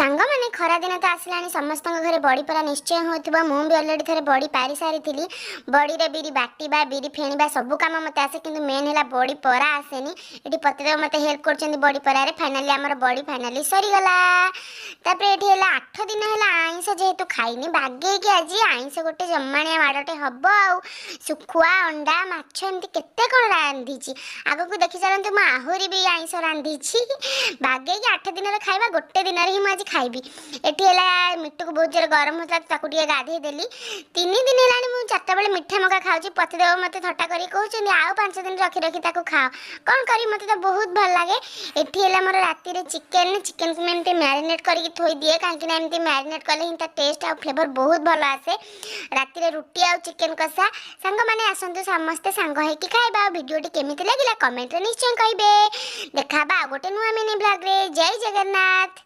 ସାଙ୍ଗମାନେ, ଖରାଦିନ ତ ଆସିଲାଣି, ସମସ୍ତଙ୍କ ଘରେ ବଡ଼ି ପରା ନିଶ୍ଚୟ ହେଉଥିବ। ମୁଁ ବି ଅଲରେଡ଼ି ଥରେ ବଡ଼ି ପାରି ସାରିଥିଲି। ବଡ଼ିରେ ବିରି ବାଟିବା, ବିରି ଫେଣିବା ସବୁ କାମ ମୋତେ ଆସେ, କିନ୍ତୁ ମେନ୍ ହେଲା ବଡ଼ି ପରା ଆସେନି। ଏଠି ପତିଦେବ ମୋତେ ହେଲ୍ପ କରୁଛନ୍ତି ବଡ଼ି ପରାରେ। ଫାଇନାଲି ଆମର ବଡ଼ି ଫାଇନାଲି ସରିଗଲା। ତାପରେ ଏଠି ହେଲା 8 ଦିନ ହେଲା ଆଇଁଷ ଯେହେତୁ ଖାଇନି, ବାଗେଇକି ଆଜି ଆଇଁଷ ଗୋଟେ ଜମାଣିଆ ମାଡ଼ଟେ ହବ। ଆଉ ଶୁଖୁଆ, ଅଣ୍ଡା, ମାଛ ଏମିତି କେତେ କ'ଣ ରାନ୍ଧିଛି। ଆଗକୁ ଦେଖି ଚାଲନ୍ତୁ, ମୁଁ ଆହୁରି ବି ଆଇଁଷ ରାନ୍ଧିଛି। ବାଗେଇକି 8 ଦିନର ଖାଇବା ଗୋଟେ ଦିନରେ ହିଁ ମୁଁ ଆଜି ଖାଇବି। ଏଠି ହେଲା ମିଟୁକୁ ବହୁତ ଜୋରେ ଗରମ ହେଉଥିଲା ତ, ତାକୁ ଟିକେ ଗାଧେଇ ଦେଲି। 3 ଦିନ ହେଲାଣି ମୁଁ 4ଟା ବେଳେ ମିଠା ମକା ଖାଉଛି। ପତିଦେବ ମୋତେ ଥଟ୍ଟା କରିକି କହୁଛନ୍ତି, ଆଉ 5 ଦିନ ରଖି ରଖି ତାକୁ ଖାଅ। କ'ଣ କରିବି, ମୋତେ ତ ବହୁତ ଭଲ ଲାଗେ। ଏଠି ହେଲା ମୋର ରାତିରେ ଚିକେନ୍। ଚିକେନ୍କୁ ମୁଁ ଏମିତି ମ୍ୟାରିନେଟ୍ କରିକି ଥୋଇ ଦିଏ, କାହିଁକିନା ଏମିତି ମ୍ୟାରିନେଟ୍ କଲେ ହିଁ ତା ଟେଷ୍ଟ ଆଉ ଫ୍ଲେଭର ବହୁତ ଭଲ ଆସେ। ରାତିରେ ରୁଟି ଆଉ ଚିକେନ୍ କଷା। ସାଙ୍ଗମାନେ, ଆସନ୍ତୁ ସମସ୍ତେ ସାଙ୍ଗ ହେଇକି ଖାଇବା। ଆଉ ଭିଡ଼ିଓଟି କେମିତି ଲାଗିଲା, କମେଣ୍ଟରେ ନିଶ୍ଚୟ କହିବେ। ଦେଖା ହବା ଆଉ ଗୋଟେ ନୂଆ ମିନି ବ୍ଲଗ୍ରେ। ଜୟ ଜଗନ୍ନାଥ।